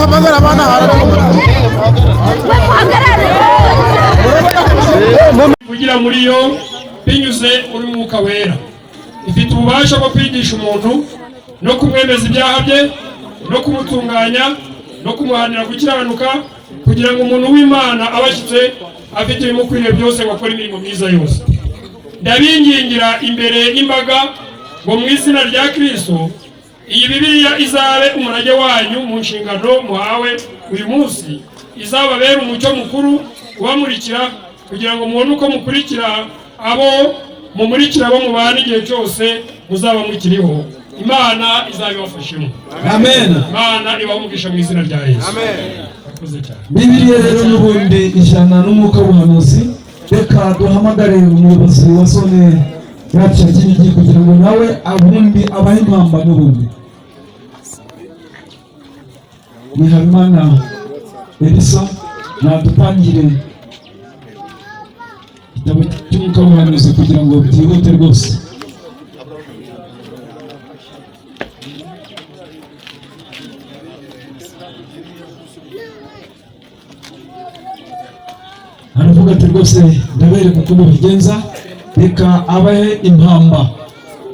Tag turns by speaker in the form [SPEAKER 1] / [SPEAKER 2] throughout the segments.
[SPEAKER 1] Muhamagara abana.
[SPEAKER 2] Kugira muri yo binyuze muri Mwuka Wera, ifite ububasha bwo kwigisha umuntu no kumwemeza ibyaha bye no kumutunganya no kumuhanira gukiranuka, kugira ngo umuntu w'Imana abe ashyitse, afite ibimukwiriye byose, ngo akore imirimo myiza yose. Ndabingingira imbere y'imbaga ngo mu izina rya Kristo iyi Bibiliya izabe umurage wanyu mu nshingano muhawe uyu munsi, izababera umucyo mukuru ubamurikira, kugira ngo mubone uko mukurikira abo mumurikira, abo mubana igihe cyose muzaba mukiriho. Imana izabibafashemo.
[SPEAKER 3] Amen.
[SPEAKER 2] Imana ibahe umugisha mu izina rya Yesu. Murakoze cyane.
[SPEAKER 3] Bibiliya rero n'ubundi ijana n'umwuka w'ubuhanuzi. Reka duhamagare umuyobozi wa zone yacu ya Kinigi kugira ngo nawe abundi abahe impamba. N'ubundi ni Habimana Elisa, nadutangire igitabo cy'umwuka w'ubuhanuzi kugira ngo byihute rwose. Aravuga ati: "Rwose ndabereka uko mubigenza." Reka abahe impamba,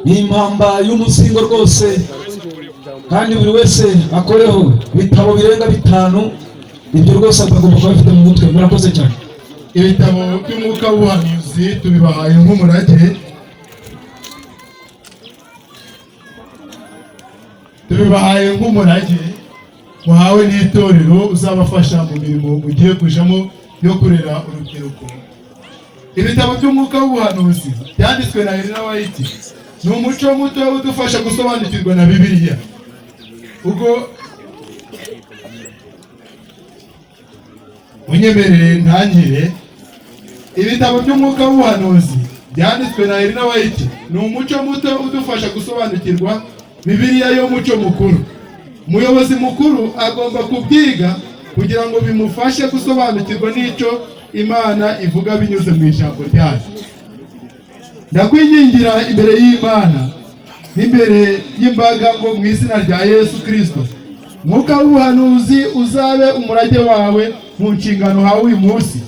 [SPEAKER 3] ni impamba y'umuzingo rwose, kandi buri wese akoreho ibitabo birenga bitanu. Ibyo rwose agomba kuba afite mu mutwe. Murakoze cyane.
[SPEAKER 4] Ibitabo by'umwuka w'ubuhanuzi tubibahaye nk'umurage, tubibahaye nk'umurage muhawe n'itorero uzabafasha mu mirimo mugiye kujamo yo kurera urubyiruko. Ibitabo by'umwuka w'ubuhanuzi byanditswe na Elena White ni umuco muto udufasha gusobanukirwa na Bibiliya. Ubwo munyemerere ntangire. Ibitabo by'umwuka w'ubuhanuzi byanditswe na Elena White ni umuco muto udufasha gusobanukirwa Bibiliya y'umuco mukuru. Umuyobozi mukuru agomba kubyiga kugira ngo bimufashe gusobanukirwa n'icyo Imana ivuga binyuze mu ijambo ryayo. Ndakwingingira imbere y'Imana n'imbere y'imbaga ngo mu izina rya Yesu Kirisito mwuka w'ubuhanuzi uzabe umurage wawe mu nshingano uhawe uyu munsi,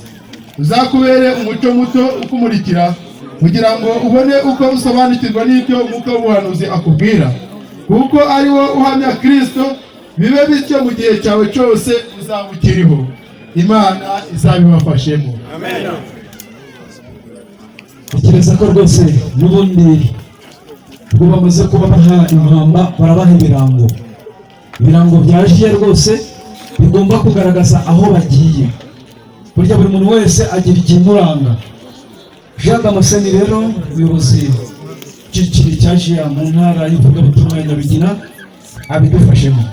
[SPEAKER 4] uzakubere umuco muto ukumurikira kugira ngo ubone uko usobanukirwa n'ibyo umwuka w'ubuhanuzi akubwira, kuko ari wo uhamya Kirisito. Bibe bityo mu gihe cyawe cyose uzaba ukiriho. Imana izabibafashemo.
[SPEAKER 3] Tekereza ko rwose n'ubundi ubwo bamaze kubaha impamba, barabaha ibirango, ibirango bya jiye rwose bigomba kugaragaza aho bagiye. Burya buri muntu wese agira ikimuranga. Jean Damascene rero, umuyobozi w'icyiciro cya jiya mu ntara y'ivugabutumwa ya Nyabigina, abidufashemo.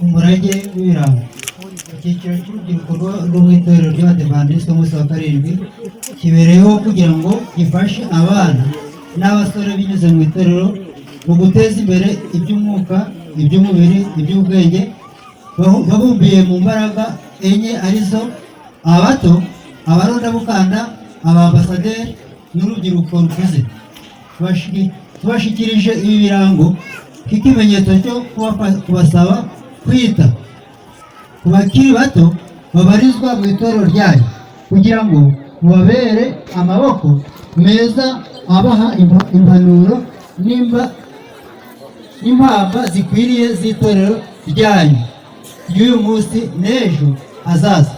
[SPEAKER 5] Umurage w'ibirango. Icyiciro cy'urubyiruko rwo mu itorero ry'Abadivantisiti umunsi wa karindwi kibereyeho kugira ngo gifashe abana n'abasore binyuze mu itorero mu guteza imbere iby'umwuka, iby'umubiri, iby'ubwenge, babumbiye mu mbaraga enye, arizo: abato, abarondabukanda, abambasaderi n'urubyiruko rukuze. Tubashyikirije ibi birango nk'ikimenyetso cyo kubasaba kwita ku bakiri bato babarizwa mu itorero ryanyu, kugira ngo mubabere amaboko meza abaha impanuro n'impamba zikwiriye z'itorero ryanyu ry'uyu munsi n'ejo hazaza,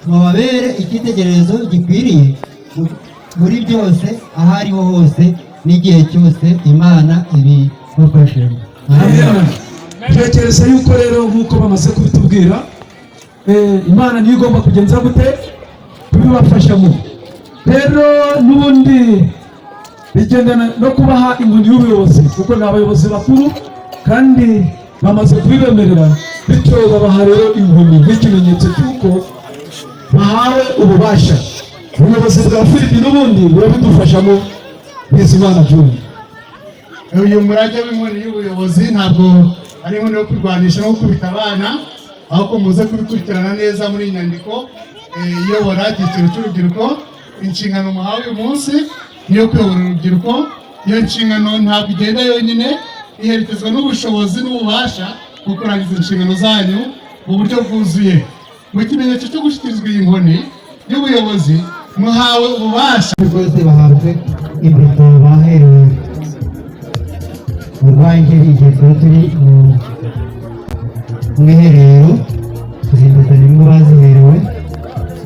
[SPEAKER 5] mubabere icyitegererezo gikwiriye muri byose, aho ariho hose n'igihe cyose. Imana ibibafashemo.
[SPEAKER 3] Amen. Tekereza yuko rero nk'uko bamaze kubitubwira, Imana niyo igomba kugenza gute kubibafashamo. Rero n'ubundi bigendana no kubaha inkoni y'ubuyobozi, kuko ni abayobozi bakuru kandi bamaze kubibemerera. Bityo babaha rero inkoni nk'ikimenyetso cy'uko bahawe ububasha. Ubuyobozi bwa Filipi n'ubundi burabidufashamo. Bizimana Junior.
[SPEAKER 4] Uyu murage w'inkoni y'ubuyobozi ntabwo ari inkoni yo kurwanisha no gukubita abana, ahubwo muze kubikurikirana neza muri iyi nyandiko iyobora icyiciro cy'urubyiruko. Inshingano muhawe uyu munsi niyo kuyobora urubyiruko. Iyo nshingano ntabwo igenda yonyine, iherekezwa n'ubushobozi n'ububasha. Bwo kurangiza inshingano zanyu mu buryo bwuzuye. Mu kimenyetso cyo gushyikirizwa iyi nkoni y'ubuyobozi, muhawe ububasha.
[SPEAKER 5] Rwose bahabwe impeta baherewe mu rwangeri igihe tuba turi mu mwiherero. Izi mpeta nimwe baziherewe,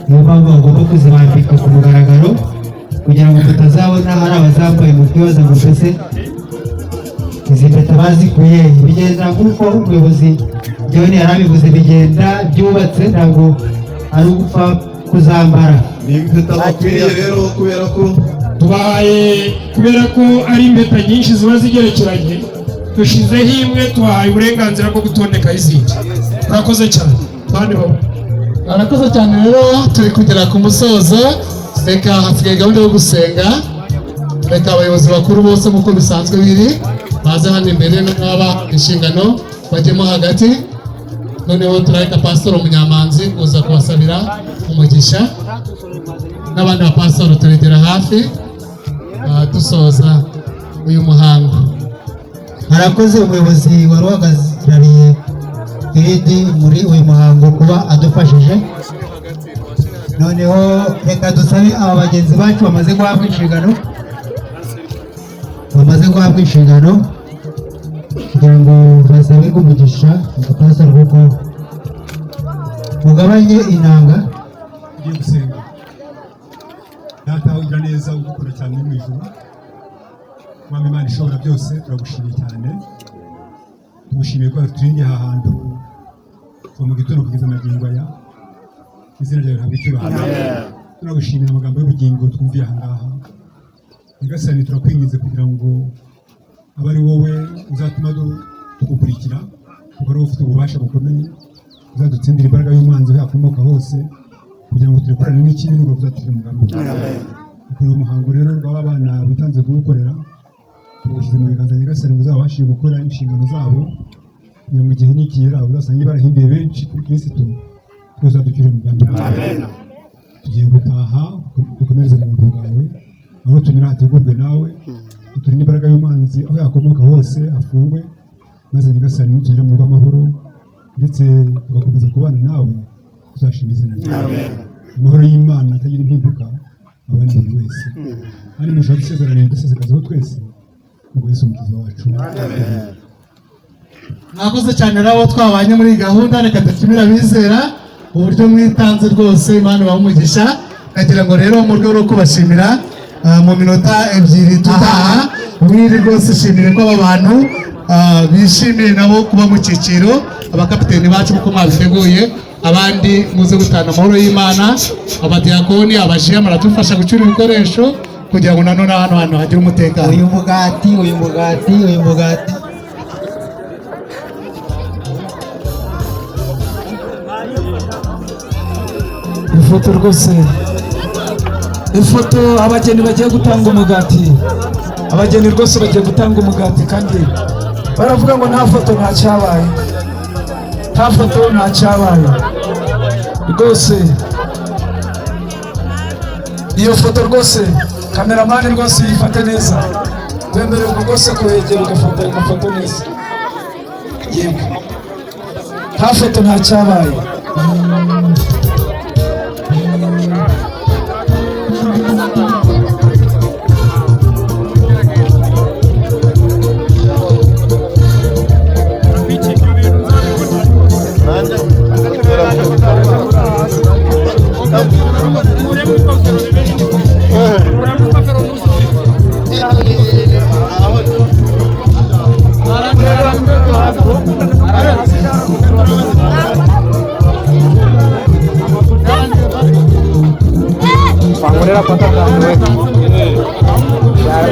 [SPEAKER 5] niyo mpamvu bagomba kuzibambika ku mugaragaro kugira ngo tutazabona hari abazambaye mu kwibaza ngo mbese izi mpeta bazikuye he? Bigenda nk'uko umuyobozi John yarabivuze, bigenda byubatse, ntabwo ari ugupfa kuzambara.
[SPEAKER 1] Ni impeta bakwiriye rero kubera ko
[SPEAKER 2] Tubahaye kubera ko ari impeta nyinshi ziba zigerekeranye, dushizeho imwe, tubahaye uburenganzira bwo gutondekaho izindi. Murakoze cyane kandi baba
[SPEAKER 4] Arakoze cyane. Rero turi kugera ku musozo, reka hasigaye gahunda yo gusenga. Reka abayobozi bakuru bose, nk'uko bisanzwe biri, baze hano imbere, n'aba inshingano bajyemo hagati. Noneho turareka Pasitoro Munyamanzi kuza kubasabira umugisha n'abandi bapasitoro turegera hafi, dusoza uyu muhango.
[SPEAKER 5] Harakoze umuyobozi wari uhagarariye iridi muri uyu muhango kuba adufashije. Noneho reka dusabe aba bagenzi bacu bamaze guhabwa inshingano kugira ngo basabirwe umugisha. Pastor, kuko mugabanye inanga.
[SPEAKER 6] Tugiye gusenga. Data ugira neza, udukunda cyane uri mu ijuru, Mwami Imana ishobora byose, turagushimiye cyane. Tugushimiye ko waturindiye aha hantu kuva mu gitondo kugeza magingo aya. Izina ryawe rihabwe icyubahiro. Turagushimira amagambo y'ubugingo twumviye aha ngaha. Nyagasani, turakwinginze kugira ngo abe ari wowe uzatuma tugukurikira, kuko ari wowe ufite ububasha bukomeye. Uzadutsindira imbaraga y'umwanzi aho yakomoka hose, kugira ngo turekurane n'ikibi n'ubwo uzatugirira umugambi. Ukora uyu muhango rero rw'aba bana bitanze kuwukorera, tuwushyize mu biganza. Nyagasani, ngo uzabashe gukora inshingano zabo, kugira ngo igihe nikigera uzasange barahinduye benshi kuri Kirisitu, tuzadukire umugambi wawe. Tugiye gutaha, dukomereze mu buntu bwawe. Aho tunyura hategurwe nawe, uturinde imbaraga y'umwanzi aho yakomoka hose afungwe, maze Nyagasani, nitugera mu rugo amahoro ndetse tugakomeza kubana nawe, tuzashima izina ryawe. Amahoro y'Imana atagira impinduka abandi buri wese kandi mushobora gusezerana dusesekazeho twese ngo Yesu Umukiza wacu.
[SPEAKER 4] Mwakoze cyane rero abo twabanye muri iyi gahunda. Reka dushimire abizera uburyo mwitanze rwose, Imana ibahe umugisha. Ndagira ngo rero mu rwego rwo kubashimira, mu minota 2 tutaha mwiri rwose, shimire ko aba bantu bishimiye nabo kuba mu cyiciro, abakapiteni bacu, kuko mwabiteguye. Abandi muze gutana amahoro y'Imana. Abadiyakoni, abajiya, muradufasha gucura ibikoresho kugira ngo nanone hano hantu hagire umutekano.
[SPEAKER 5] Uyu mugati, uyu mugati, uyu mugati.
[SPEAKER 3] Ifoto rwose, ifoto. Abageni bagiye gutanga umugati, abageni rwose bagiye gutanga umugati, kandi baravuga ngo nta foto nta cyabaye, nta foto nta cyabaye rwose. Iyo foto rwose, kameramani rwose yifate neza, wemererwa rwose kuhegera ugafata agafoto neza. Yego, nta foto nta cyabaye.
[SPEAKER 7] Wankorera konta bwanjye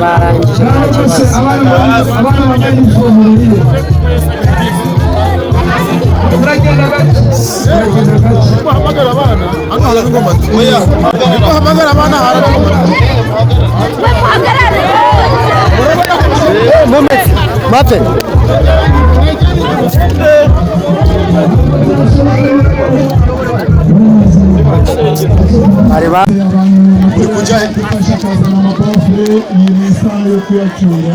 [SPEAKER 7] barangije nta
[SPEAKER 3] Rwose
[SPEAKER 7] kibazo.
[SPEAKER 3] Abana bambaye inifomu ririya, muragenda gake, muragenda gake.
[SPEAKER 1] Guhamagara abana hano haragomba, oya, guhamagara abana haragomba.
[SPEAKER 7] Mate. Bari ba
[SPEAKER 4] Uri kujya he?
[SPEAKER 8] Gufasha kuzana amabafure, iyi ni isaha yo kuyacyura.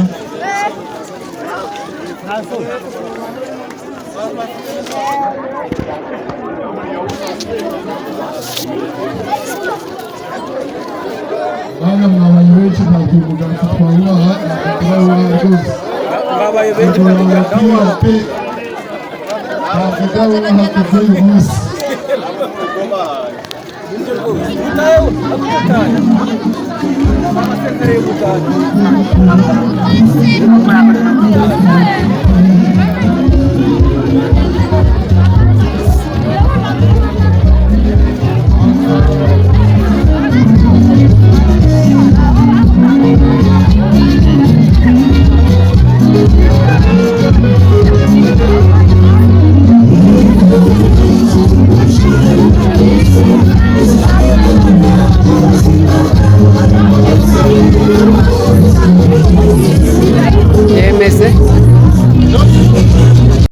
[SPEAKER 8] Bana mwabaye benshi, ntabwo uyu mugati twawubaha, ntabwo turawubaha rwose.
[SPEAKER 7] Mwabaye benshi.
[SPEAKER 8] Ntabwo wababwira pe, ntabwo ndawubaha kubw'uyu munsi.